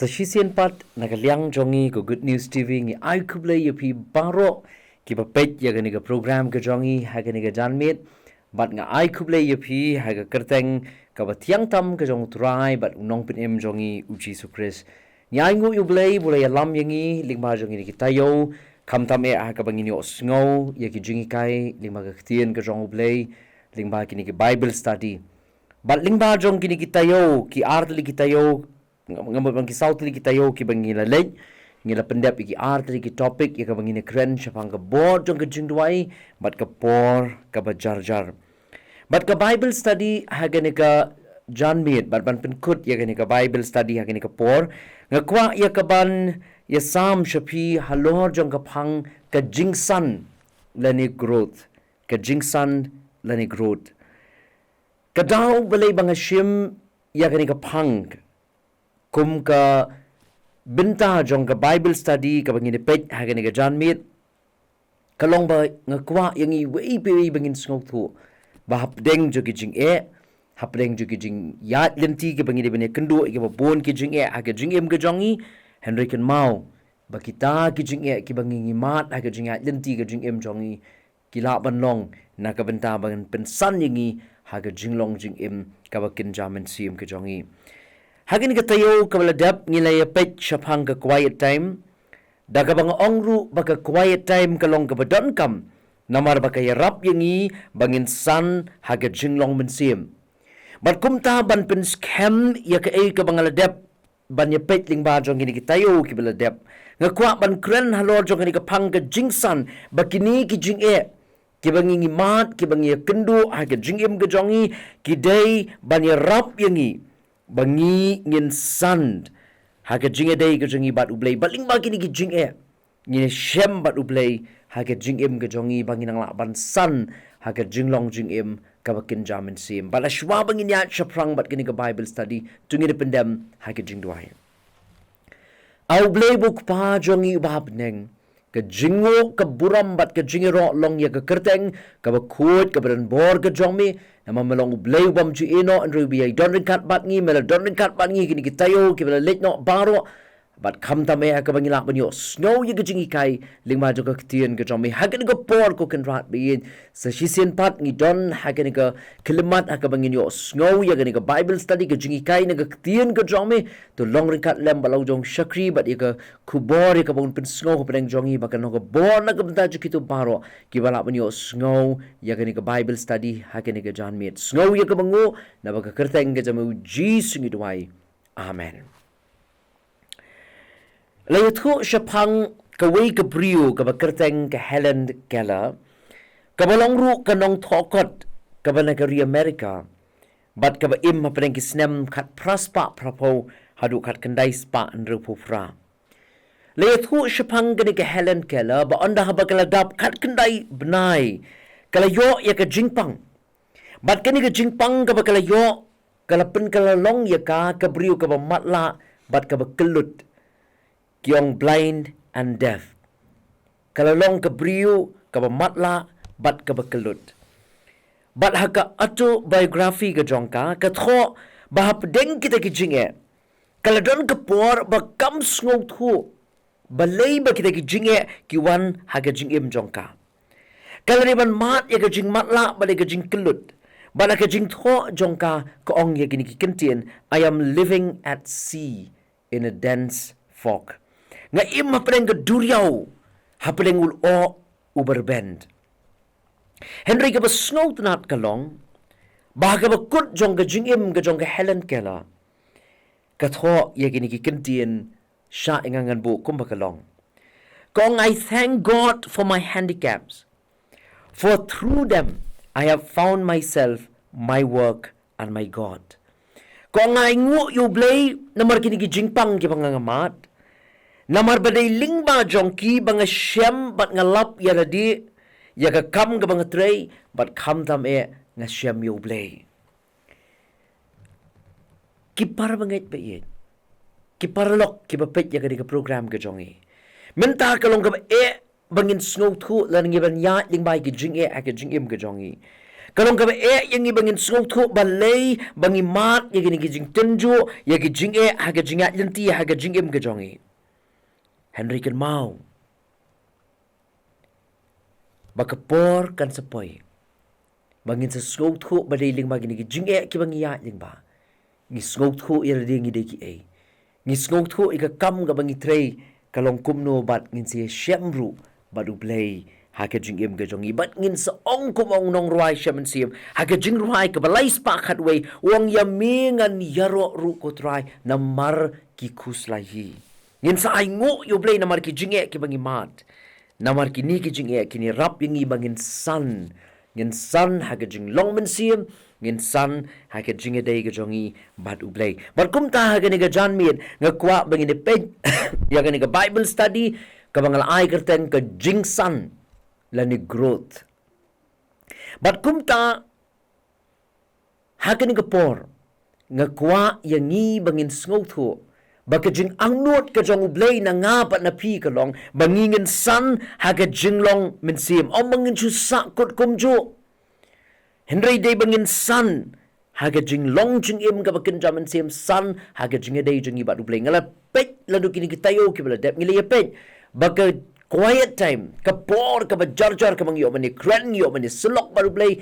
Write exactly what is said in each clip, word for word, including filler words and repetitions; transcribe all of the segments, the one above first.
Sa shisien pat na ka liang jong ngi ka Good News T V ngi ai khublei ïa phi baroh kiba peit ïa kane ka program ka jong ngi ha kane ka janmiet. Bad nga ai khublei ïa phi ha ka kyrteng kaba thiang tam ka jong u Trai bad u Nongpynim jong ngi u Jisu Khrist. Ngi ai nguh ïa u Blei ba u la ïalam ïa ngi lyngba jong kine ki taïew, khamtam eh ha kaba ngin ïohsngew ïa ki jinghikai lyngba ka ktien ka jong u Blei, lyngba kine ki Bible study. Bad lyngba jong kine ki taïew, ki ar tylli ki taïew, nga mut ban ki saw tylli ki taïew kiba ngi la leit, ngi la pyndep ïa ki ar tylli ki topic ïa kaba ngin ïakren shaphang ka bor jong ka jingduwai bad ka por kaba jarjar. Bad ka Bible study ha kane ka janmiet, bad ban pynkut ïa kane ka Bible study ha kane ka por, nga kwah ïa kaban ïasam sha phi halor jong ka phang ka jingsan lane growth, ka jingsan lane growth. Ka daw balei ba nga shim ïa kane ka phang kum ka bynta jong ka Bible study kaba ngin ïa peit ha kane ka janmiet, ka long ba nga kwah ïa ngi wei pa wei ba ngin sngewthuh ba hapdeng jong ki jingeh, hapdeng jong ki jingïaid lynti kiba ngi dei ban ïakynduh ïa kiba bun ki jingeh ha ka jingim ka jong ngi, hynrei kynmaw ba kita ki jingeh kiba ngi ngi mad ha ka jingïaid lynti ka jingim jong ngi, ki lah ban long na ka bynta ban pynsan ïa ngi ha ka jinglong jingim kaba kynja mynsiem ka jong ngi. Ha kane ka taïew kaba la dep ngi la ïa peit shaphang ka quiet time, da kaba nga ong ruh ba ka quiet time ka long kaba donkam, namar ba ka ïarap ïa ngi ba ngin san ha ka jinglong mynsiem. Bad kumta ban pynskhem ïa kaei kaba nga la dep ban ïa peit lyngba jong kine ki taïew kiba la dep, nga kwah ban kren halor jong kane ka phang ka jingsan ba kine ki jingeh kiba ngi ngi mad, kiba ngi ïakynduh ha ka jingim ka jong ngi, ki dei ban ïarap ïa ngi ba ngi ngin san ha ka jingïadei ka jong ngi bad U Blei. Bad lyngba kine ki jingeh ngin ïashem bad U Blei ha ka jingim ka jong ngi ba ngin nang lah ban san ha ka jinglong jingim kaba kynja mynsiem. Bad la shuwa ba ngin ïaid shaphrang bad kane ka Bible study, to ngin ïa pyndem ha ka jingduwai. A U Blei ba U Kpa jong ngi uba ha bneng, ka jingnguh ka burom bad ka jingïaroh long ïa ka kyrteng kaba khuid kaba donbor ka jong me. Namar me long U Blei ubym ju ïehnoh, hynrei uba ïai don ryngkat bad ngi, me la don ryngkat bad ngi kine ki taïew kiba la leit noh baroh. Bad khamtam eh ha kaba ngi lah ban ïohsngew ïa ka jinghikai lyngba jong ka ktien ka jong me ha kane ka por, ko Kynrad ba ïeit. Sa shisien pat ngi don ha kane ka khyllipmat ha kaba ngin ïohsngew ïa kane ka Bible study, ka jinghikai na ka ktien ka jong me. To long ryngkat lem bad la u jong shakri bad ïa ka khubor ïa kaba un pynsngew hapdeng jong ngi ba kan long ka bor na ka bynta jong kito baroh kiba lah ban ïohsngew ïa kane ka Bible study ha kane ka janmiet. Sngew ïa kaba nguh, naba ka kyrteng ka jong me U Jisu ngi duwai. Amen. La ïathuh shaphang kawei ka briew kaba kyrteng ka Helen Keller, kaba long ruh ka nongthoh kot kaba na ka ri America, bad kaba im hapdeng ki snem khatphra spah phraphew haduh khatkhyndai spah hynriewphew phra. La ïathuh shaphang kane ka Helen Keller ba ynda haba ka la dap khatkhyndai bnai, ka la ïoh ïa ka jingpang. Bad kane ka jingpang kaba ka la ïoh, ka la pynkylla long ïa ka ka briew kaba matlah bad kaba kyllut, ki ong blind and deaf. Ka la long ka briew kaba matlah bad kaba kyllut. Bad ha ka autobiography ka jong ka, ka thoh ba hapdeng kita ki jingeh, ka la don ka por ba kam sngewthuh balei ba kita ki jingeh ki wan ha ka jingim jong ka. Ka la dei ban mad ïa ka jingmatlah bad ïa ka jingkyllut. Bad ha ka jingthoh jong ka, ka ong ïa kine ki kyntien: "I am living at sea in a dense fog." Nga im hapdeng ka duriaw, hapdeng u lyoh uba rben. Hynrei kaba sngewtynnat ka long ba ha kaba kut jong ka jingim ka jong ka Helen Keller, ka thoh ïa kine ki kyntien sha ïa nga ngan buh kumba ka long. Ka ong, "I thank God for my handicaps, for through them I have found myself, my work and my God." Ka ong, "Nga ai nguh ïa U Blei namar kine ki jingpang kiba nga nga mad, namar ba dei lyngba jong ki ba nga shem bad nga lap ïa lade, ïa ka kam kaba nga trei, bad khamtam eh nga shem ïa U Blei." Ki parabangeit ba ïeit, ki paralok kiba peit ïa kane ka program ka jong ngi, mynta ka long kaba eh ba ngin sngewthuh lane ngi ban ïaid lyngba ïa ki jingeh ha ka jingim ka jong ngi. Ka long kaba eh ïa ngi ba ngin sngewthuh balei ba ngi mad ïa kine ki jingtynjuh, ïa ki jingeh ha ka jingïaid lynti, ha ka jingim ka jong ngi. Hynrei kynmaw ba ka por kan sa poi ba ngin sa sngewthuh ba dei lyngba kine ki jingeh kiba ngi ïaid lyngba, ngi sngewthuh ïa lade ngi dei kiei. Ngi sngewthuh ïa ka kam kaba ngi trei ka long kumno, bad ngin sa ïashem ruh bad U Blei ha ka jingim ka jong ngi. Bad ngin sa ong kum u nongrwai Shem Mynsiem ha ka Jingrwai kaba lai spah khatwei, u ong, ïa me ngan ïaroh ruh, ko Trai, namar ki khuslai hi. Ngin sa ainguh ïa U Blei namar ki jingeh kiba ngi mad. Namar kine ki jingeh kin ïarap ïa ngi ba ngin san. Ngin san ha ka jinglong mynsiem, ngin san ha ka jingïadei ka jong ngi bad U Blei. Bad kumta ha kane ka janmiet nga kwah ba ngin ïa peit ïa kane ka Bible study kaba nga la ai kyrteng ka jingsan lane growth. Bad kumta ha kane ka por nga kwah ïa ngi ba ngin sngewthuh ba ka jingangnud ka jong U Blei na nga bad na phi ka long ba ngi ngin san ha ka jinglong mynsiem, ym ba ngin shu sahkut kumjuh. Hynrei dei ba ngin san ha ka jinglong jingim kaba kynja mynsiem, san ha ka jingïadei jong ngi bad U Blei. Nga la peit naduh kine ki taïew kiba la dep, ngi la ïa peit ba ka quiet time, ka por kaba jarjar kaba ngi ïoh ban ïakren, ngi ïoh ban ïasyllok bad U Blei,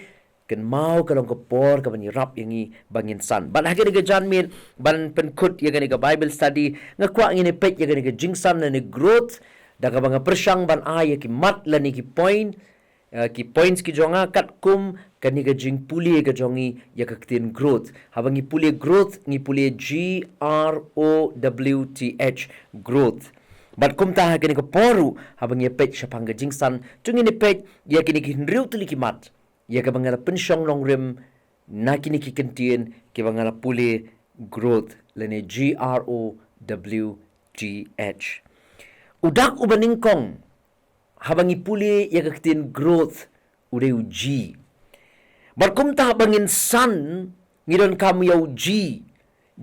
kynmaw ka long ka por kaban ïarap ïa ngi ba ngin san. Bad ha kane ka janmiet ban pynkut ïa kane ka Bible study, nga kwah ngin ïa peit ïa kane ka jingsan lane growth da kaba nga pyrshang ban ai ïa ki mat lane ki point, eh, ki points ki jong nga katkum kane ka jingpule ka jong ngi ïa ka ktien growth. Haba ngi pule growth, ngi pule G R O W T H, growth. Bad kumta ha kane ka por ruh, haba ngi ïa peit shaphang ka jingsan, to ngin ïa peit ïa kine ki hynriew tylli ki mat ïa kaba nga la pynshong nongrim na kine ki kyntien kiba nga la pule, growth lane G R O W T H. U dak uba nyngkong haba ngi pule ïa ka ktien growth u dei u G. Bad kumta haba ngin san ngi donkam ïa u G.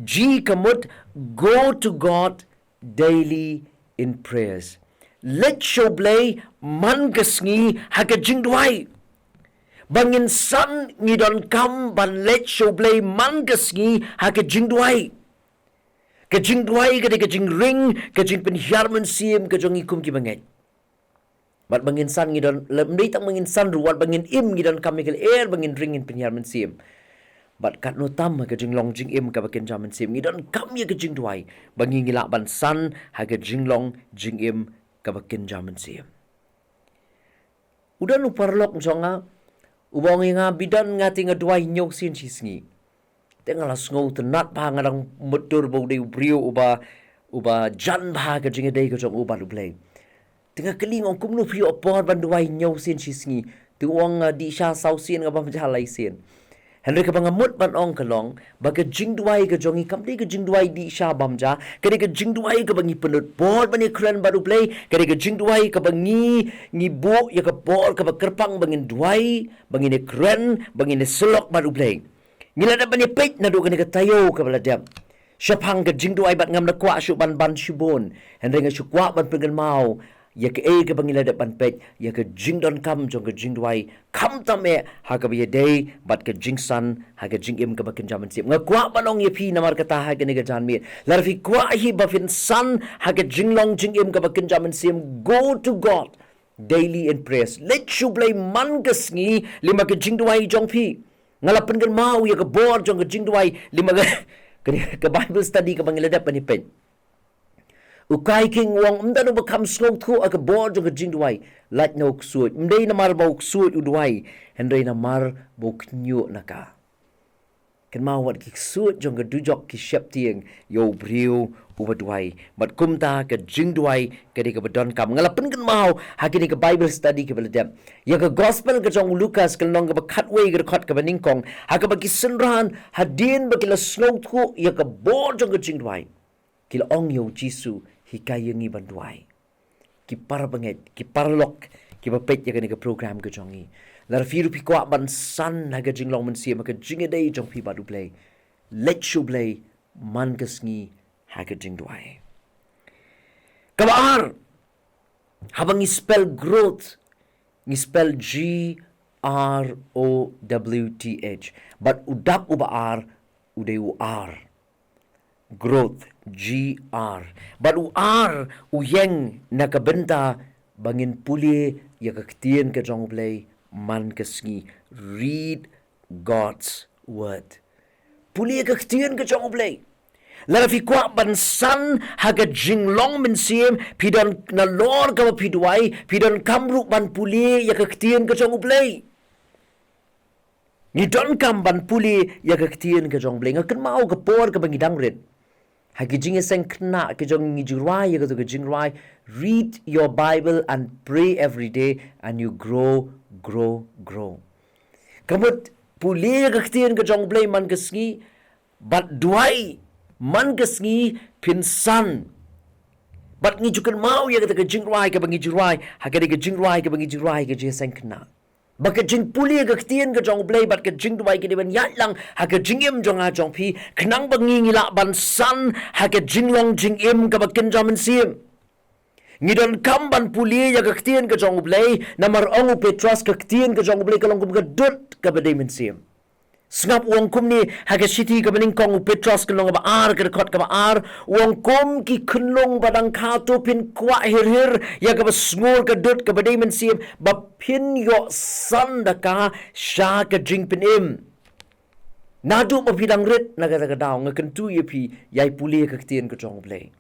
G ka mut, go to God daily in prayers. Leit sha U Blei man ka sngi ha ka jingduwai. Ba ngin san ngi donkam ban leit sha U Blei man ka sngi ha ka jingduwai. Ka jingduwai ka dei ka jingring, ka jingpynhiar mynsiem ka jong ngi kum ki bangeit. Bad ba ngin san ngi don, lymdei tang ba ngin san ruh, wat ba ngin im ngi donkam ïa ka lyer, ba ngin ring ngin pynhiar mynsiem. Bad katno tam ha ka jinglong jingim kaba kynja mynsiem ngi donkam ïa ka jingduwai ba ngi ngi lah ban san ha ka jinglong jingim kaba kynja mynsiem. U don u paralok jong nga uba ong ïa nga, Bidan, nga te nga duwai hynñiew sien shi sngi. Te nga la sngewtynnat bha, nga dang mutdur ba u dei u briew uba, uba jan bha ka jingïadei ka jong u bad U Blei. Te nga kylli, nga ong, kumno phi ïoh por ban duwai hynñiew sien shi sngi? Te u ong, ah, dih sha saw sien, nga bam ja lai sien. Hynrei kaba nga mut ban ong ka long ba ka jingduwai ka jong ngi kam dei ka jingduwai dih sha bam ja. Ka dei ka jingduwai kaba ngi pynlut por ban ïakren bad U Blei. Ka dei ka jingduwai kaba ngi, ngi buh ïa ka por kaba kyrpang ba ngin duwai, ba ngin ïakren, ba ngin ïasyllok bad U Blei. Ngi la dep ban ïa peit naduh kane ka taïew kaba la dep shaphang ka jingduwai, bad ngam da kwah shuh ban ban shibun. Hynrei nga shu kwah ban pynkynmaw ïa kaei kaba ngi la dep ban peit ïa ka jingdonkam jong ka jingduwai, khamtam eh ha kaba ïadei bad ka jingsan ha ka jingim kaba kynja mynsiem. Nga kwah ban ong ïa phi namar kata ha kane ka janmiet, lada phi kwah hi ba phin san ha ka jinglong jingim kaba kynja mynsiem, go to God daily in prayers. Leit sha U Blei man ka sngi lyngba ka jingduwai jong phi. Nga la pynkynmaw ïa ka bor jong ka jingduwai lyngba ka, ka, ka Bible study kaba ngi la dep ban ïa peit. U Kai King u ong, ym don uba kham sngewthuh ïa ka bor jong ka jingduwai lait na u ksuid. Ym dei namar ba u ksuid u duwai, hynrei namar ba u khñiuh na ka. Kynmaw, wat ki ksuid jong ka dujok ki sheptieng ïa u briew uba duwai. Bad kumta ka jingduwai ka dei kaba donkam. Nga la pynkynmaw ha kine ka Bible study kaba la dep ïa ka Gospel ka jong u Lukas, ka lynnong kaba khatwei, ka dkhot kaba nyngkong, ha kaba ki synran hadien ba ki la sngewthuh ïa ka bor jong ka jingduwai, ki la ong ïa u Jisu, hikai ïa ngi ban duwai. Ki para bangeit, ki paralok kiba peit ïa kane ka program ka jong ngi, lada phi ruh phi kwah ban san ha ka jinglong mynsiem, ha ka jingïadei jong phi bad U Blei, leit sha U Blei man ka sngi ha ka jingduwai. Kaba ar, haba ngi spell growth, ngi spell G R O W T H. Bad u dak uba ar, u dei u R. Growth, G R. Bad u R, u ïeng na ka bynta ba ngin pule ïa ka ktien ka jong U Blei man ka sngi. Read God's word. Pule ka ktien ka jong U Blei. Lada phi kwah ban san ha ka jinglong mynsiem, phi don nalor kaba phi duwai, phi donkam ruh ban pule ïa ka ktien ka jong U Blei. Ngi donkam ban pule ïa ka ktien ka jong U Blei. Nga kynmaw ka por kaba ngi dang rit, ha ki jingïaseng khynnah ki jong ngi, ngi jingrwai ïa kato ka jingrwai, "Read your Bible and pray every day and you grow, grow, grow." Ka mut, pule ïa ka ktien ka jong U Blei man ka sngi, bad duwai man ka sngi, phin san. Bad ngi ju kynmaw ïa kata ka jingrwai kaba ngi jingrwai ha kane ka jingrwai kaba ngi jingrwai ha ka jingïaseng khynnah, ba ka jingpule ïa ka ktien ka jong U Blei bad ka jingduwai ki dei ban ïaid lang ha ka jingim jong nga jong phi, khnang ba ngi, ngi lah ban san ha ka jinglong jingim kaba kynja mynsiem. Ngi donkam ban pule ïa ka ktien ka jong U Blei, namar ong u Petros, ka ktien ka jong U Blei ka long kum ka dud kaba dei mynsiem. Sngap, u ong kumne ha ka shithi kaba nyngkong u Petros, ka lynnong kaba ar, ka dkhot kaba ar, u ong, "Kum ki khunlung ba dang kha, to phin kwah hir hir ïa kaba sngur, ka dud kaba dei mynsiem, ba phin ïohsan da ka sha ka jingpynim." Naduh ba phi dang rit na kata ka daw, nga kyntu ïa phi, ïai pule ïa ka ktien ka jong U Blei,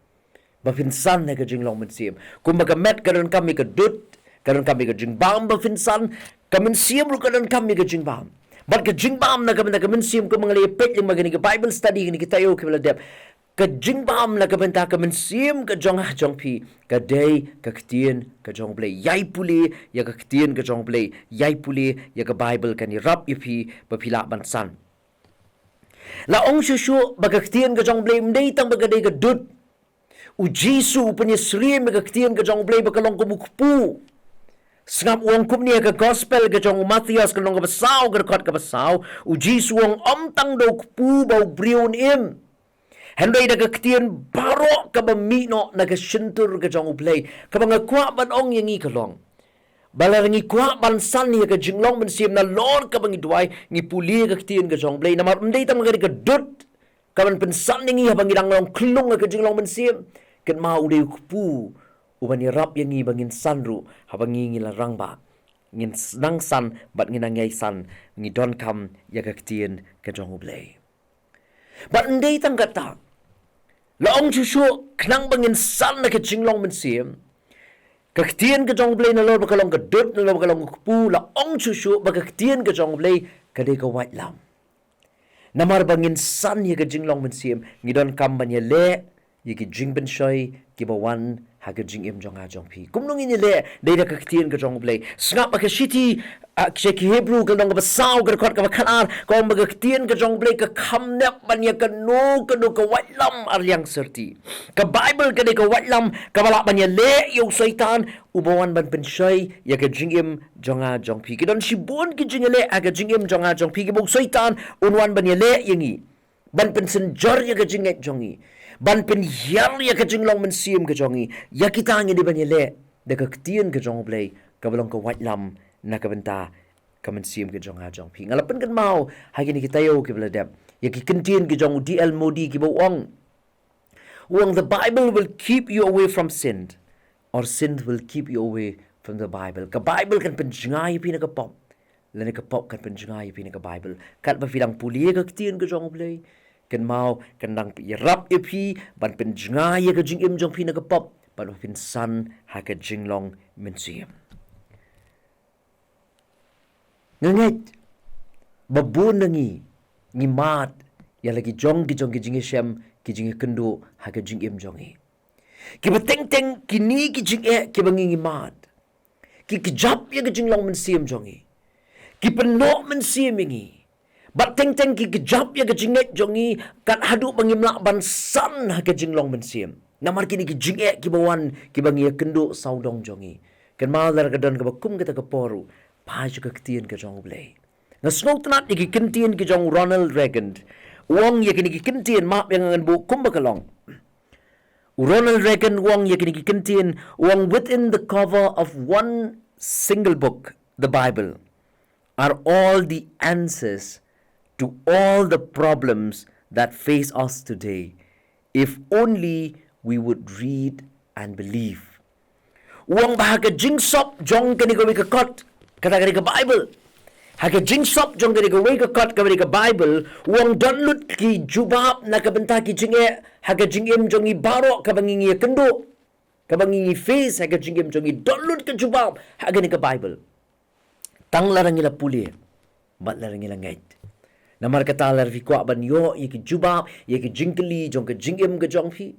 ba phin san ha ka jinglong mynsiem. Kumba ka met ka donkam ïa ka dud, ka donkam ïa ka jingbam ba phin san, ka mynsiem ruh ka donkam ïa ka jingbam. Bad ka jingbam na ka bynta ka mynsiem, kumba nga la ïa peit lyngba kane ka Bible study, kine ki taïew kiba la dep, ka jingbam na ka bynta ka mynsiem ka jong nga jong phi ka dei ka ktien ka jong U Blei. Ïai pule ïa ka ktien ka jong U Blei, ïai pule ïa ka Bible, kan ïarap ïa phi ba phi lah ban san. La ong shuh shuh ba ka ktien ka jong U Blei ym dei tang ba ka dei ka dud. U Jisu u pynïasyriem ïa ka ktien ka jong U Blei ba ka long kum u kpu. Sngap, u ong kumne ha ka gospel ka jong u Mathaios, ka lynnong kaba saw, ka dkhot kaba saw, u Jisu u ong, "Ym tang da u kpu ba u briew un im, hynrei da ka ktien baroh kaba mih noh na ka shyntur ka jong U Blei." Kaba nga kwah ban ong ïa ngi ka long, ba lada ngi kwah ban san ïa ka jinglong mynsiem, nalor kaba ngi duwai, ngi pule ïa ka ktien ka jong U Blei, namar ym dei tang ka dei ka dud kaban pynsan ïa ngi haba ngi dang long khlung ha ka jinglong mynsiem. Kynmaw, u dei u kpu uban ïarap ïa ngi ba ngin san ruh haba ngi, ngi la rangbah. Ngin nang san bad ngin nang ïai san, ngi donkam ïa ka ktien ka jong U Blei. Bad ym dei tang kata, la ong shuh shuh, khnang ba ngin san ha ka jinglong mynsiem, ka ktien ka jong U Blei, nalor ba ka long ka dud, nalor ba ka long ka kpu, la ong shuh shuh ba ka ktien ka jong U Blei ka dei ka waitlam. Namar ba ngin san ïa ka jinglong mynsiem, ngi donkam ban ïaleh ïa ki jingpynshoi kiba wan ha ka jingim jong nga jong phi. Kumno ngin ïaleh? Dei da ka ktien ka jong U Blei. Sngap ha ka shithi, ah, sha ki Hebru, ka lynnong kaba saw, ka dkhot kaba khatar, ka ong ba ka ktien ka jong U Blei ka kham nep ban ïa kano kano ka waitlam ar liang syrti. Ka Bible ka dei ka waitlam kaba lah ban ïaleh ïa u Soitan uba wan ban pynshoi ïa ka jingim jong nga jong phi. Ki don shibun ki jingïaleh ha ka jingim jong nga jong phi kiba u Soitan un wan ban ïaleh ïa ngi, ban pynsynjor ïa ka jingngeit jong ngi, ban pynhiar ïa ka jinglong mynsiem ka jong ngi. Ïa kita ngi dei ban ïaleh da ka ktien ka jong U Blei kaba long ka waitlam na ka bynta ka mynsiem ka jong nga jong phi. Nga la pynkynmaw ha kine ki taïew kiba la dep ïa ki ktien ki jong u D L Moody kiba u ong, u ong, "The Bible will keep you away from sin, or sin will keep you away from the Bible." Ka Bible kan pynjngai ïa phi na ka pop, lane ka pop kan pynjngai ïa phi na ka Bible. Katba phi dang pule ïa ka ktien ka jong U Blei, kynmaw, kan dang ïarap ïa phi ban pynjngai ïa ka jingim jong phi na ka pop, bad ba phin san ha ka jinglong mynsiem. Nga ngeit ba bun na ngi ngi mad ïa la ki jong ki jong ki jingïashem, ki jingïakynduh ha ka jingim jong ngi. Kiba teng teng kine ki jingeh kiba ngi ngi mad, ki kjap ïa ka jinglong mynsiem jong ngi, ki pynnoh mynsiem ïa ngi. Bad teng teng ki kjap ïa ka jingngeit jong ngi, kat haduh ba ngim lah ban san ha ka jinglong mynsiem. Namar kine ki jingeh kiba wan, kiba ngi ïakynduh sawdong jong ngi. Kynmaw, lada ka don kaba kum kata ka por ruh, phai sha ka ktien ka jong U Blei. Nga sngewtynnat ïa ki kyntien ki jong u Ronald Reagan. U ong ïa kine ki kyntien, map ïa nga ngan buh kumba ka long. U Ronald Reagan u ong ïa kine ki kyntien, u ong, "Within the cover of one single book, the Bible, are all the answers to all the problems that face us today, if only we would read and believe. U ong ba ha ka jingsop jong kane kawei ka kot, kata kane ka Bible. Ha ka jingsop jong kane kawei ka kot, kane ka Bible, u ong don lut ki jubab na ka bynta ki jingeh ha ka jingim jong ngi baroh kaba ngi ngi ïakynduh, kaba ngi ngi face ha ka jingim jong ngi, don lut ka jubab ha kane ka Bible. Tang lada ngi la pule bad lada ngi la ngeit. Namar kata lada phi kwah ban ïoh ïa ki jubab ïa ki jingkylli jong ka jingim ka jong phi,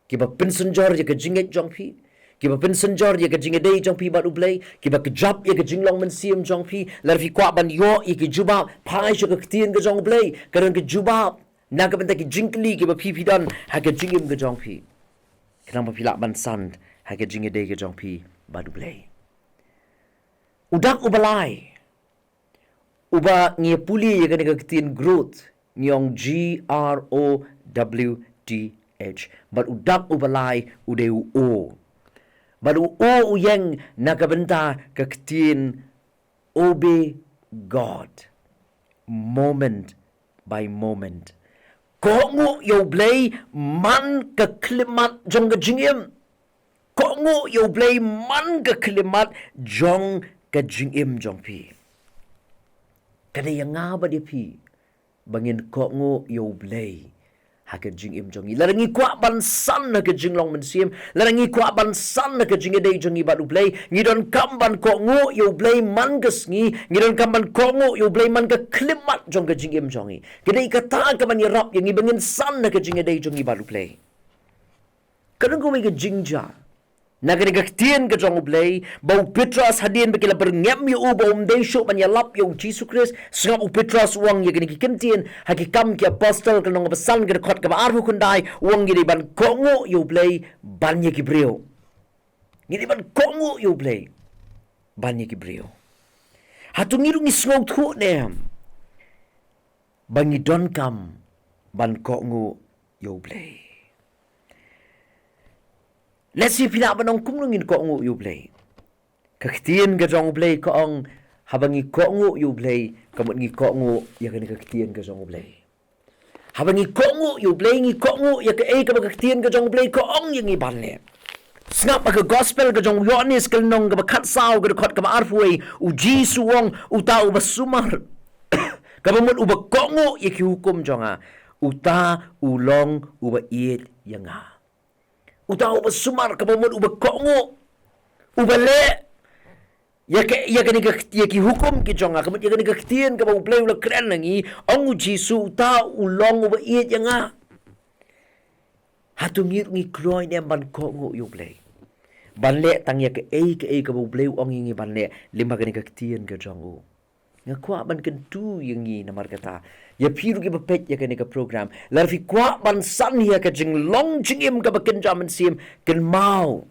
kiba pynsynjor ïa ka jingngeit jong phi, kiba pynsynjor ïa ka jingïadei jong phi bad U Blei, kiba kjap ïa ka jinglong mynsiem jong phi, lada phi kwah ban ïoh ïa ki jubab, phai sha ka ktien ka jong U Blei, ka don ka jubab na ka bynta ki jingkylli kiba phi phi don ha ka jingim ka jong phi, khnang ba phi lah ban san ha ka jingïadei ka jong phi bad U Blei. U dak uba lai uba ngi pule ïa kane ka ktien growth, ngi ong G R O W T H. Bad u dak uba lai u dei u O. Bad u O u ïeng na ka bynta ka ktien obey God, moment by moment. Kohnguh ïa U Blei man ka khyllipmat jong ka jingim. Kohnguh ïa U Blei man ka khyllipmat jong ka jingim jong phi. Ka dei ïa nga bad ïa phi ba ngin kohnguh ïa U Blei ha ka jingim jong ngi. Lada ngi kwah ban san ha ka jinglong mynsiem, lada ngi kwah ban san ha ka jingïadei jong ngi bad U Blei, ngi donkam ban kohnguh ïa U Blei man ka sngi, ngi donkam ban kohnguh ïa U Blei man ka khyllipmat jong ka jingim jong ngi. Ka dei kata kaban ïarap ïa ngi ba ngin san ha ka jingïadei jong ngi bad U Blei. Ka don kawei ka jingjia na kane ka ktien ka jong U Blei, ba u Petros hadien ba ki la byrngem ïa u ba um dei shuh ban ïalap ïa U Jisu Khrist, sngap u Petros u ong ïa kane ki ktien ha Ki Kam ki Apostol ka lynnong kaba san ka dkhot kaba arphew khyndai, u ong ngi dei ban kohnguh ïa U Blei ban ïa ki briew. Ngi dei ban kohnguh ïa U Blei ban ïa ki briew. Hato ngi ruh ngi sngewthuh ne em ba ngi donkam ban kohnguh ïa U Blei? Lehse phi lah ban ong kumno ngin kohnguh ïa U Blei. Ka ktien ka jong U Blei ka ong haba ngi kohnguh ïa U Blei, ka mut ngi kohnguh ïa kane ka ktien ka jong U Blei. Haba ngi kohnguh ïa U Blei, ngi kohnguh ïa kaei kaba ka ktien ka jong U Blei ka ong ïa ngi ban leh. Sngap ha ka gospel ka jong u Ïoannis ka lynnong kaba khatsaw ka dkhot kaba arphew wei, u Jisu u ong, uta uba sumar kaba mut uba kohnguh ïa ki hukum jong nga, uta u long uba ïeit ïa nga. Uta uba sumar kaba mut uba kohnguh, uba leh ïa ka, ïa kane ka, ïa ki hukum ki jong nga, ka mut ïa kane ka ktien kaba U Blei u la kren na ngi, ong u Jisu, uta u long uba ïeit ïa nga. Hato ngi ruh ngi kloi ne em ban kohnguh ïa U Blei, ban leh tang ïa kaei kaei kaba U Blei u ong ïa ngi ban leh lyngba kane ka ktien ka jong u? Nga kwah ban kyntu ïa ngi namar kata, ïa phi ruh kiba peit ïa kane ka program, lada phi kwah ban san ïa ka jinglong jingim kaba kynja mynsiem, kynmaw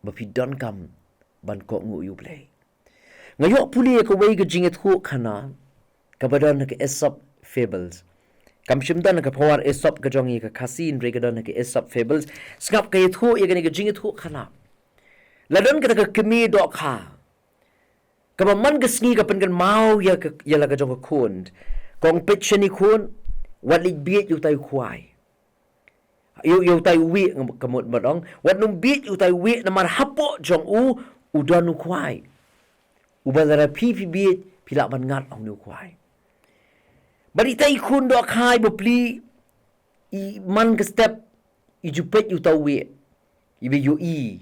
ba phi donkam ban kohnguh ïa U Blei. Nga ïoh pule ïa kawei ka jingïathuhkhana kaba don ha ka Aesop Fables. Kam shym don ha ka Pawar Aesop ka jong ngi ka Khasi, hynrei ka don ha ka Aesop Fables. Sngap, ka ïathuh ïa kane ka jingïathuhkhana. La don kata ka kmie dohkha kaba man ka sngi ka pynkynmaw ïa ka, ïa la ka jong ka khun. Ka ong, peit shane khun, wat leit bieit ïa utai u khwai. Ïa, ïa utai u wieh, ka mut ban ong, wat nym bieit ïa utai u wieh, namar hapoh jong u u don u khwai, uba lada phi phi bieit phi lah ban ngat, ong une u khwai. Bad itai i khun dohkha iba pli, i man ka step i ju peit ïa utai u wieh, iba ïohi.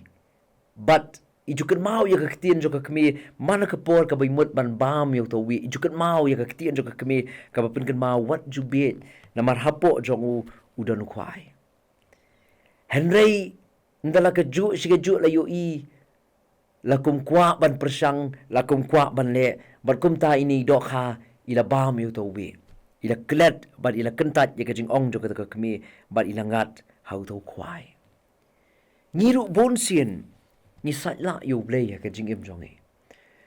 Bad i ju kynmaw ïa ka ktien jong ka kmie, man la ka por kaba i mut ban bam ïa utai u wieh, i ju kynmaw ïa ka ktien jong ka kmie kaba pynkynmaw, wat ju bieit, namar hapoh jong u u don u khwai. Hynrei ynda la kajuh shi kajuh la ïohi, la kum kwah ban pyrshang, la kum kwah ban leh, bad kumta ine i dohkha i la bam ïa utai u wieh. I la klet bad i la kyntait ïa ka jingong jong kata ka kmie bad i la ngat ha utai u khwai. Ngi ruh bun sien ngi sait lah ïa U Blei ha ka jingim jong ngi.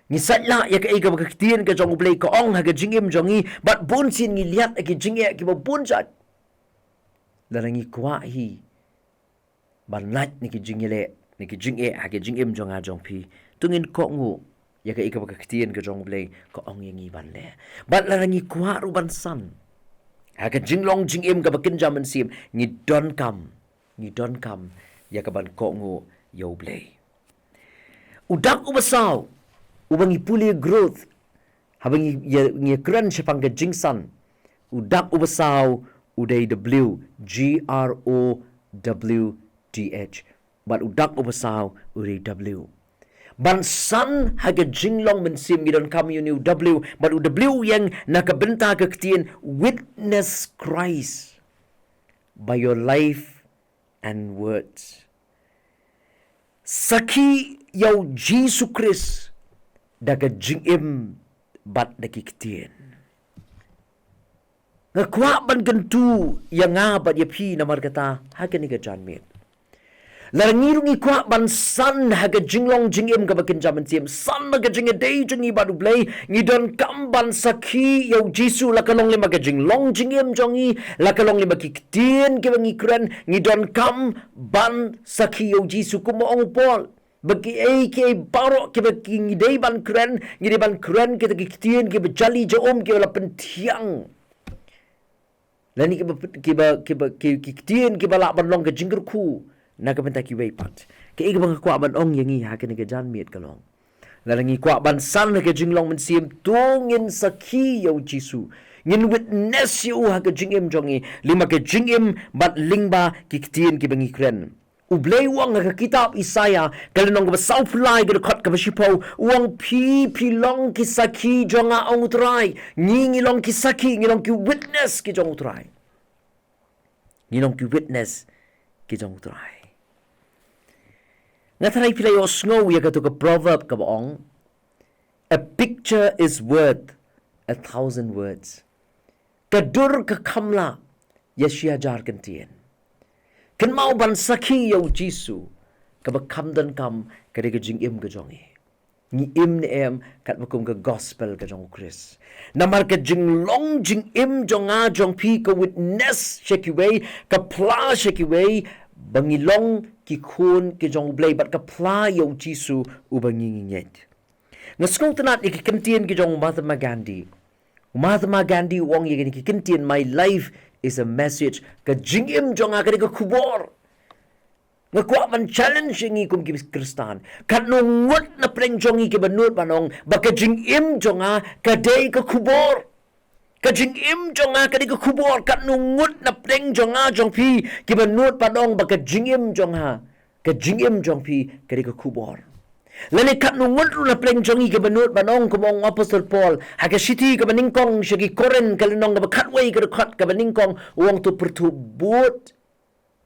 Ngi sait lah ïa kaei kaba ka ktien ka jong U Blei ka ong ha ka jingim jong ngi, bad bun sien ngi liat ha ki jingeh kiba bun jait. Lada ngi kwah hi ban lait na ki jingeh, na ki jingeh ha ka jingim jong nga jong phi, to ngin kohnguh ïa kaei kaba ka ktien ka jong U Blei ka ong ïa ngi ban leh. Bad lada ngi kwah ruh ban san ha ka jinglong jingim kaba kynja mynsiem, ngi donkam, ngi donkam ïa kaban kohnguh ïa U Blei. U dak uba saw uba ngi pule growth, haba ngi ïa, ngi kren shaphang ka jingsan, u dak uba saw u dei W, G R O W T H. Bad u dak uba saw u dei W. Ban san ha ka jinglong mynsiem, ngi donkam ïa une u W, bad u W u ïeng na ka bynta ka ktien witness Christ by your life and words. Sakhi ïa U Jisu Khrist da ka jingim bad da ki ktien. Nga kwah ban kyntu ïa nga bad ïa phi namar kata ha kane ka janmiet. Lada ngi ruh ngi kwah ban san ha ka jinglong jingim kaba kynja mynsiem, san ha ka jingïadei jong ngi bad U Blei, ngi donkam ban sakhi ïa U Jisu, la ka long lem ha ka jinglong jingim jong ngi, la ka long lem ha ki ktien kiba ngi kren, ngi donkam ban sakhi ïa U Jisu. Kumba ong u Paul ba kiei kiei baroh kiba ki ngi dei ban kren, ngi dei ban kren kita ki ktien kiba jali ja um, kiba la pynthiang, lane kiba, kiba, kiba, ki, ki ktien kiba lah ban long ka jingkyrkhu na ka bynta kiwei pat. Kaei kaba nga kwah ban ong ïa ngi ha kane ka janmiet ka long, lada ngi kwah ban san ha ka jinglong mynsiem, to ngin sakhi ïa U Jisu, ngin witness ïa u ha ka jingim jong ngi, lyngba ka jingim bad lyngba ki ktien kiba ngi kren. U Blei u ong ha ka kitab Isaïah, ka lynnong kaba sawphew lai, ka dkhot kaba shiphew, u ong, phi, phi long ki sakhi jong nga, ong U Trai. Ngi, ngi long ki sakhi, ngi long ki witness ki jong U Trai. Ngi long ki witness ki jong U Trai. Nga tharai phi la ïohsngew ïa kato ka proverb kaba ong, a picture is worth a thousand words. Ka dur ka kham lah ïa shi hajar kyntien. Kynmaw, ban sakhi ïa U Jisu, kaba kham donkam ka dei ka jingim ka jong ngi. Ngi im ne em katba kum ka gospel ka jong U Khrist? Namar ka jinglong jingim jong nga jong phi ka witness sha kiwei, ka phla sha kiwei ba ngi long ki khun ki jong U Blei, bad ka phla ïa U Jisu uba ngi ngi ngeit. Nga sngewtynnat ïa ki kyntien ki jong u Mahatma Gandhi. U Mahatma Gandhi u ong ïa kine ki kyntien, my life is a message. Ka jingim jong nga ka dei ka khubor. Nga kwah ban challenge ïa ngi kum ki Khristan. Katno ngut na pdeng jong ngi kiba nud ban ong ba ka jingim jong nga ka dei ka khubor. Ka jingim jong nga ka dei ka khubor. Katno ngut na pdeng jong nga jong phi kiba nud ban ong ba ka jingim jong nga, ka jingim jong phi ka dei ka khubor? Lane katno ngut ruh na pdeng jong ngi kiba nud ban ong kum u ong u Apostol Paul ha ka shithi kaba nyngkong sha ki Korinth, ka lynnong kaba khatwei, ka dkhot kaba nyngkong, u ong, to pyrthuh bud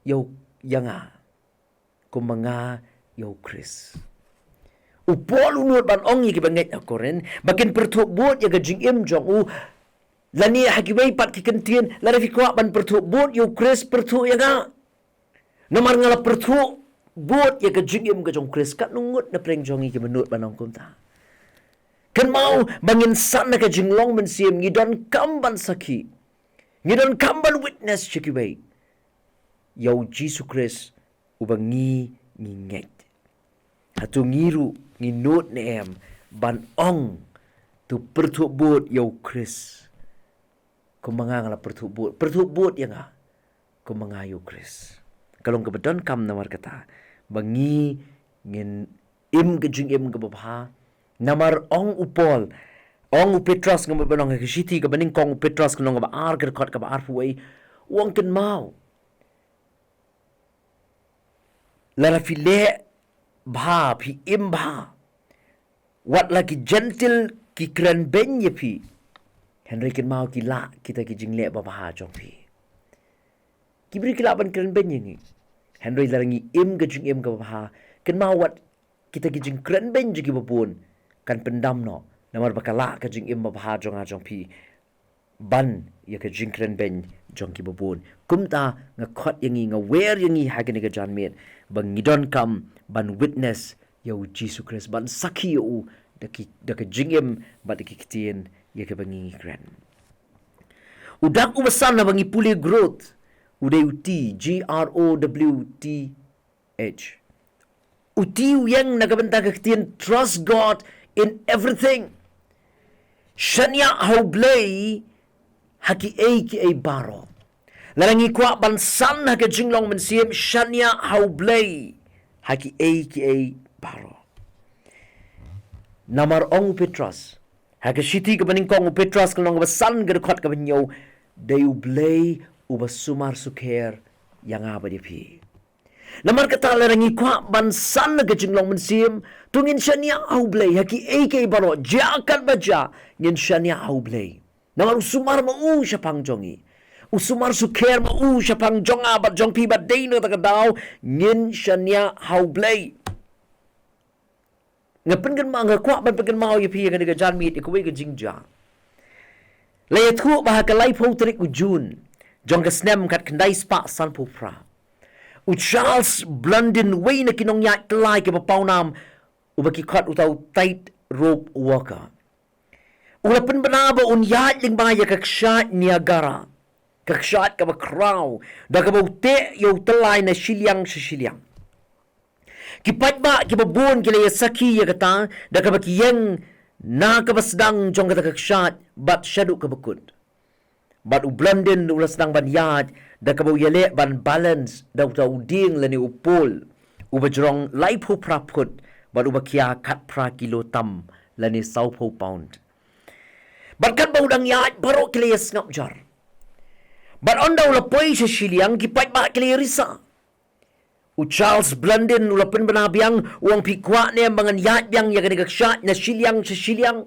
ïa u, ïa nga, kumba nga ïa U Khrist. U Paul u nud ban ong ïa kiba ngeit ha Korinth ba kin pyrthuh bud ïa ka jingim jong u. Lane ha kiwei pat ki kyntien, lada phi kwah ban pyrthuh bud ïa U Khrist, pyrthuh ïa nga. Namar nga la pyrthuh bud ïa ka jingim ka jong U Khrist. Katno ngut na pdeng jong ngi kiba nud ban ong kumta? Kynmaw, ba ngin san ha ka jinglong mynsiem, ngi donkam ban sakhi, ngi donkam ban witness sha kiwei ïa U Jisu Khrist uba ngi ngi ngeit. Hato ngi ruh ngi nud ne em ban ong, to pyrthuh bud ïa U Khrist, kumba nga nga la pyrthuh bud, pyrthuh bud ïa nga kumba nga ïa U Khrist? Ka long kaba donkam namar kata ba ngi ngin im ka jingim kaba bha. Namar ong u Paul, ong u Petros, nga mut ban ong ha ka shithi kaba nyngkong u Petros, ka lynnong kaba ar, ka dkhot kaba arphew wei, u ong, kynmaw, lada phi leh bha, phi im bha, wat la ki Jentil ki kren beiñ ïa phi, hynrei kynmaw, ki lah kita ki jingleh babha jong phi. Ki briew ki lah ban kren beiñ ïa ngi, hynrei lada ngi im ka jingim kaba bha, kynmaw, wat kita ki jingkren beiñ jong kiba bun kan pyndam noh, namar ba ka lah ka jingim babha jong nga jong phi ban ïa ka jingkren beiñ jong kiba bun. Kumta nga khot ïa ngi, nga wer ïa ngi ha kane ka janmiet ba ngi donkam ban witness ïa U Jisu Khrist, ban sakhi ïa u da ki, da ka jingim bad da ki ktien ïa kiba ngi ngi kren. U dak uba san haba ngi pule growth u dei u T, G R O W T H. U T u ïeng na ka bynta ka ktien trust God in everything. Shaniah ha U Blei ha kiei kiei baroh. Lada ngi kwah ban san ha ka jinglong mynsiem, shaniah ha U Blei ha kiei kiei baroh. Namar ong u Petros ha ka shithi kaba nyngkong, u Petros ka lynnong kaba san ka dkhot kaba hynñiew, dei U Blei uba sumar sukher ïa nga bad ïa phi. Namar kata lada ngi kwah ban san ha ka jinglong mynsiem, to ngin shaniah ha U Blei ha kiei kiei baroh, jia katba jia, ngin shaniah ha U Blei. Namar u sumar ma u shaphang jong ngi, u sumar sukher ma u shaphang jong nga bad jong phi, bad dei na kata ka daw ngin shaniah ha U Blei. Nga pynkynmaw, nga kwah ban pynkynmaw ïa phi ïa kane ka janmiet ïa kawei ka jingjia. La ïathuh ba ha ka laiphew tarik u Jun jong ka snem khatkhyndai spah sanphew phra, u Charles Blondin, uwei na ki nongïaid tyllai kiba pawnam, uba ki khot uta u tight rope walker, u la pynbna ba un ïaid lyngba ïa ka kshaid Niagara, ka kshaid kaba khraw, da kaba u teh ïa u tyllai na shiliang sha shiliang. Ki paidbah kiba bun ki la ïa sakhi ïa kata, da kaba ki ïeng na kaba sdang jong kata ka kshaid bad shaduh kaba kut. Bad u Blondin u la sdang ban ïaid da kaba u ïaleh ban balance da uta u dieng lane u pole uba jrong laiphew phra phut bad uba khia khatphra kilo tam lane sawphew pound. Bad katba u dang ïaid, baroh ki la ïa sngap jar. Bad ynda u la poi sha shiliang, ki paidbah ki la ïa risa. U Charles Blondin u la pynbna biang, u ong, phi kwah ne em ba ngan ïaid biang ïa kane ka kshaid na shiliang sha shiliang?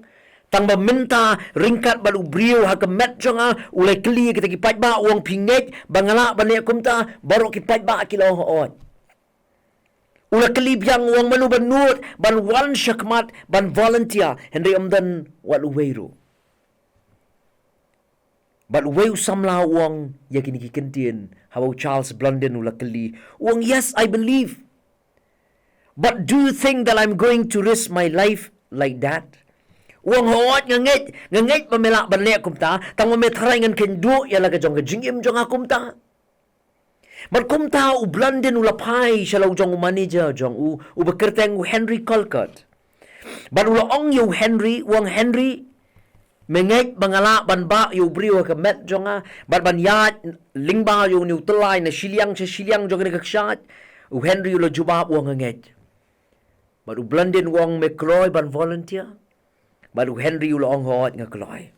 Tang ba mynta ryngkat bad u briew ha ka met jong nga, u la kylli ïa kita ki paidbah, u ong, phi ngeit ba nga lah ban leh kumta? Baroh ki paidbah ki la ong, hooid. U la kylli biang, u ong, mano ba nud ban wan shakhmat ban volunteer? Hynrei ym don wat uwei ruh. Bad uwei u samla u ong ïa kine ki kyntien haba u Charles Blondin u la kylli, u ong, yes, I believe. But do you think that I'm going to risk my life like that? U ong, hooid, nga ngeit, nga ngeit ba me lah ban leh kumta, tang ba me tharai ngan kynduh ïa la ka jong ka jingim jong nga kumta. Bad kumta u Blondin u la phai sha la u jong u manager jong u, uba kyrteng u Henry Colquitt. Bad u la ong ïa u Henry, u ong, Henry, me ngeit ba nga lah ban bah ïa u briew ha ka met jong nga bad ban ïaid lyngba ïa une u tyllai na shiliang sha shiliang jong kane ka kshaid? U Henry u la jubab, u ong, nga ngeit. Bad u Blondin u ong, me kloi ban volunteer? Bad u Henry u la ong, hooid, nga kloi.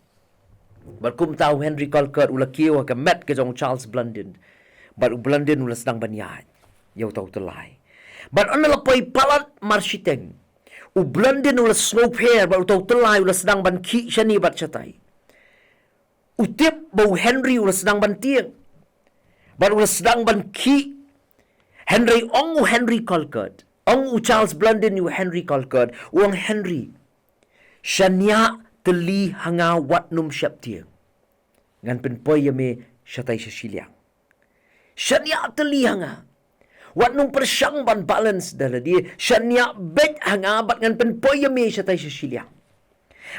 Bad kumta u Henry Colquitt u la kiew ha ka met ka jong u Charles Blondin. Bad u Blondin u la sdang ban ïaid ïa uta u tyllai. Bad ynda la poi palat marshiteng, u Blondin u la sngewpher bad uta u tyllai u la sdang ban khih shane bad shatai. U tip ba u Henry u la sdang ban tieng bad u la sdang ban khih. Hynrei ong u Henry Colquitt, ong u Charles Blondin ïa u Henry Colquitt, u ong, Henry, shaniah tylli ha nga, wat nym sheptieng. Ngan pynpoi ïa me shatai sha shiliang. Shaniah tylli ha nga. Wat nym pyrshang ban balance da lade. Shaniah beit ha nga bad ngan pynpoi ïa me shatai sha shiliang.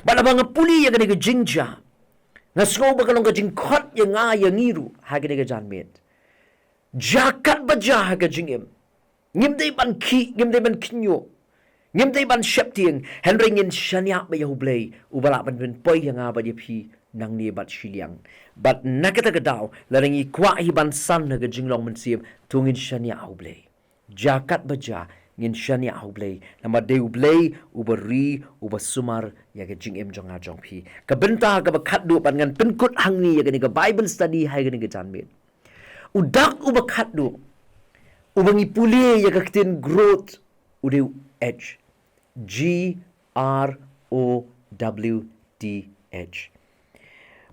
Bad haba nga pule ïa kane ka jingjia, nga sngew ba ka long ka jingkhot ïa nga ïa ngi ruh ha kane ka janmiet. Jia katba jia ha ka jingim, ngim dei ban khih, ngim dei ban khñiuh, ngim dei ban sheptieng, hynrei ngin shaniah beit ïa U Blei uba lah ban pynpoi ïa nga bad ïa phi nangne bad shiliang. Bad na kata ka daw, lada ngi kwah hi ban san ha ka jinglong mynsiem, to ngin shaniah ha U Blei. Jia katba jia, ngin shaniah ha U Blei. Namar dei U Blei uba ri, uba sumar ïa ka jingim jong nga jong phi. Ka bynta kaba khatduh bad ngan pynkut hangne ïa kane ka Bible study ha kane ka janmiet. U dak uba khatduh uba ngi pule ïa ka ktien growth u dei u H. G R O W T H.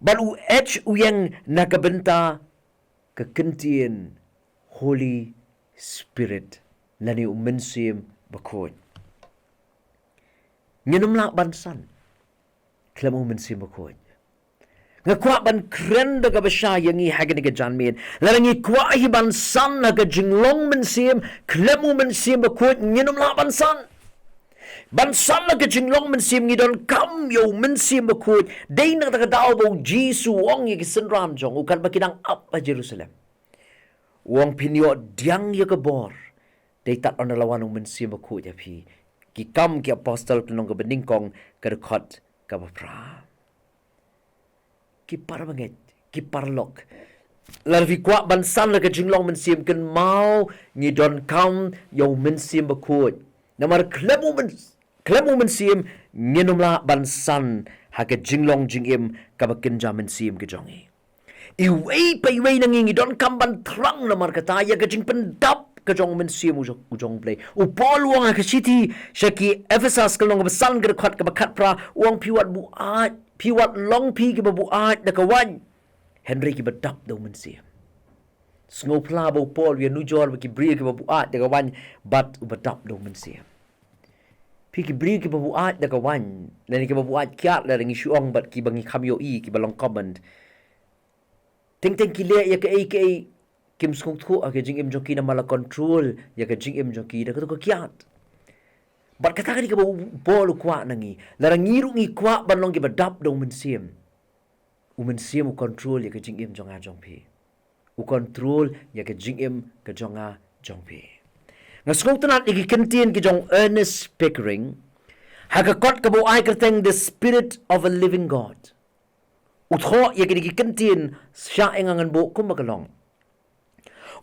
Bad u H u ïeng na ka bynta ka kyntien Holy Spirit, lane u Mynsiem Bakhuid. Ngin ym lah ban san khlem u Mynsiem Bakhuid. Nga kwah ban kren da kaba shai ïa ngi ha kane ka janmiet. Lada ngi kwah hi ban san ha ka jinglong mynsiem khlem u Mynsiem Bakhuid, ngin ym lah ban san. Ban san ha ka jinglong mynsiem ngi donkam ïa u Mynsiem Bakhuid. Dei na kata ka daw ba u Jisu u ong ïa ki synran jong u katba ki dang ap ha Jerusalem. U ong, phin ïoh pdiang ïa ka bor dei tad ynda la wan u Mynsiem Bakhuid ha phi. Ki Kam ki Apostol ka lynnong kaba nyngkong ka dkhot kaba phra. Ki parabangeit, ki paralok, lada phi kwah ban san la ka jinglong mynsiem, kynmaw ngi donkam ïa u Mynsiem Bakhuid. Namar khlem u myn-, khlem u Mynsiem ngin ym lah ban san ha ka jinglong jingim kaba kynja mynsiem ka jong ngi. Iwei pa iwei na ngi ngi donkam ban thrang namar kata ïa ka jingpyndap ka jong u Mynsiem u jong, u jong U Blei. U Paul u ong ha ka shithi sha ki Ephesus ka lynnong kaba san ka dkhot kaba khatphra, u ong phi wat buaid, phi wat long phi kiba buaid da ka waiñ, hynrei kiba dap da u Mynsiem. Sngewphylla ba u Paul u ïanujor bad ki briew kiba buaid da ka waiñ bad uba dap da u Mynsiem. Phi ki briew kiba buaid da ka waiñ, lane kiba buaid kiad, lada ngi shu ong bad kiba ngi kham ïohi, kiba long common. Teng teng ki leh ïa kaei kaei kim sngewthuh ha ka jingim jong ki namar la control ïa ka jingim jong ki da kato ka kiad. Bad kata ka dei kaba u Paul u kwah na ngi. Lada ngi ruh ngi kwah ban long kiba dap da u Mynsiem, u Mynsiem u control ïa ka jingim jong nga jong phi. U control ïa ka jingim ka jong nga jong phi. Nga sngewtynnat ïa ki kyntien ki jong Ernest Pickering ha ka kot kaba u ai kyrteng The Spirit of a Living God. U thoh ïa kine ki kyntien sha ïa nga, ngan buh kumba ka long.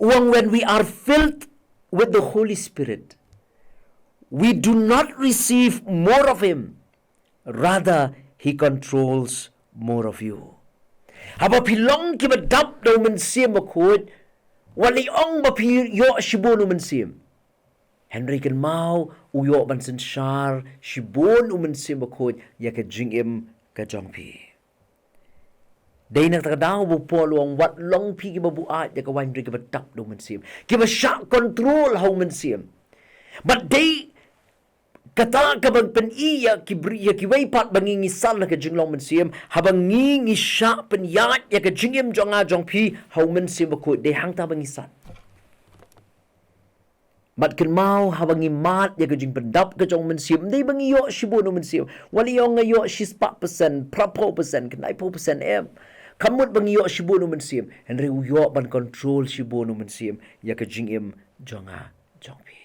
U ong, when we are filled with the Holy Spirit, we do not receive more of Him, rather, He controls more of you. Haba phi long kiba dap da u Mynsiem Bakhuid, wat la ong ba phi ïoh shibun u Mynsiem. Hynrei kynmaw u ïoh ban synshar shibun u Mynsiem Bakhuid ïa ka jingim ka jong phi. Dei na kata ka daw ba u Paul u ong wat long phi kiba buaid da ka waiñ, hynrei kiba dap da u Mynsiem, kiba shah control ha u Mynsiem. Bad dei kata kaba pyni ïa ki bri-, ïa kiwei pat ba ngi ngi san ha ka jinglong mynsiem, haba ngi ngi shah pynïaid ïa ka jingim jong nga jong phi ha u Mynsiem Bakhuid, dei hangta ba ngi san. Bad kynmaw haba ngi mad ïa ka jingpyndap ka jong u Mynsiem, ym dei ba ngi ïoh shibun u Mynsiem. Wat la ong nga ïoh shispah percent, phraphew percent, khyndai phew percent, em. Kam mut ba ngi ïoh shibun u Mynsiem, hynrei u ïoh ban control shibun u Mynsiem ïa ka jingim jong nga jong phi.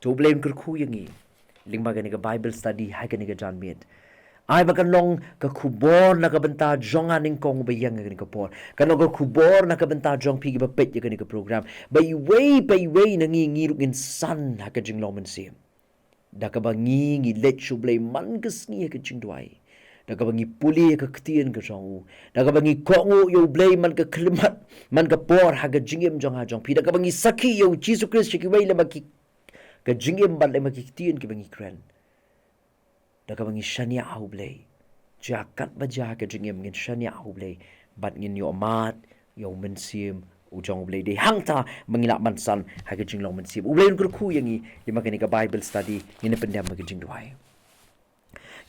To U Blei un kyrkhu ïa ngi lyngba kane ka Bible study ha kane ka janmiet. Ai ba kan long ka khubor na ka bynta jong nga nyngkong ba ïeng ïa kane ka por. Kan long ka khubor na ka bynta jong phi kiba peit ïa kane ka program, ba iwei pa iwei na ngi, ngi ruh ngin san ha ka jinglong mynsiem. Da kaba ngi ngi leit sha U Blei man ka sngi ha ka jingduwai. Da kaba ngi pule ïa ka ktien ka jong u. Da kaba ngi kohnguh ïa U Blei man ka khyllipmat, man ka por ha ka jingim jong nga jong phi. Da kaba ngi sakhi ïa U Jisu Khrist sha kiwei lem bad ki, ka jingim bad lem bad ki ktien kiba ngi kren. Da kaba ngi shaniah ha U Blei. Jia katba jia ha ka jingim ngin shaniah ha U Blei bad ngin ïoh mad ïa U Mynsiem u jong U Blei. Dei hangta ba ngi lah ban san ha ka jinglong mynsiem. U Blei un kyrkhu ïa ngi, ïa ma kane ka Bible study, ngin ïa pyndem ha ka jingduwai.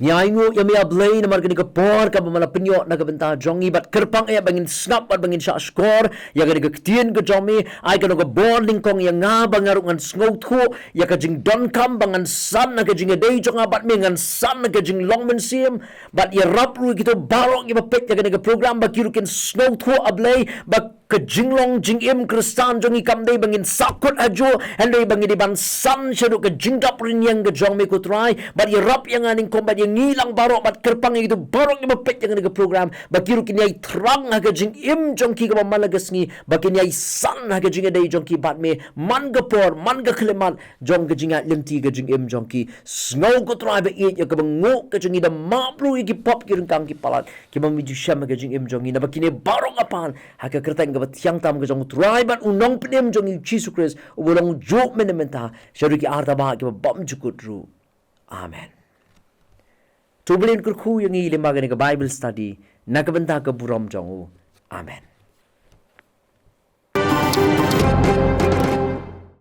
Ngi ainguh ïa me A Blei namar kane ka por kaba me la pynïoh na ka bynta jong ngi, bad kyrpang eh ba ngin sngap bad ba ngin shah shkor ïa kane ka ktien ka jong me. Ai ka long ka bor nyngkong ïa nga ba nga ruh ngan sngewthuh ïa ka jingdonkam ba ngan san ha ka jingïadei jong nga bad me, ngan san ha ka jinglong mynsiem. Bad ïarap ruh ïa kito baroh kiba peit ïa kane ka program ba ki ruh kin sngewthuh A Blei ba ka jinglong jingim Khristan jong ngi kam dei ba ngin sahkut hajuh, hynrei ba ngi dei ban san shaduh ka jingdap rynïeng ka jong me ko Trai. Bad ïarap ïa nga nyngkong bad ïa ngi lang baroh bad kyrpang ïa kito baroh kiba peit ïa kane ka program ba ki ruh kin ïai thrang ha ka jingim jong ki kaba man la ka sngi, ba kin ïai san ha ka jingïadei jong ki bad me man ka por, man ka khyllipmat jong ka jingïaid lynti ka jingim jong ki. Sngew ko Trai ba ïeit ïa kaba nguh ka jong ngi, da map ruh ïa ki pop ki ryngkang ki palat kiba me ju shem ha ka jingim jong ngi, naba kine baroh ka pan ha ka kyrteng kaba thiang tam ka jong u Trai bad u Nongpynim jong ngi U Jisu Khrist, uba long juh mynne mynta shaduh ki artaba kiba bymjukut ruh. Amen. To U Blei un kyrkhu ïa ngi lyngba kane ka Bible study na ka bynta ka burom jong u. Amen.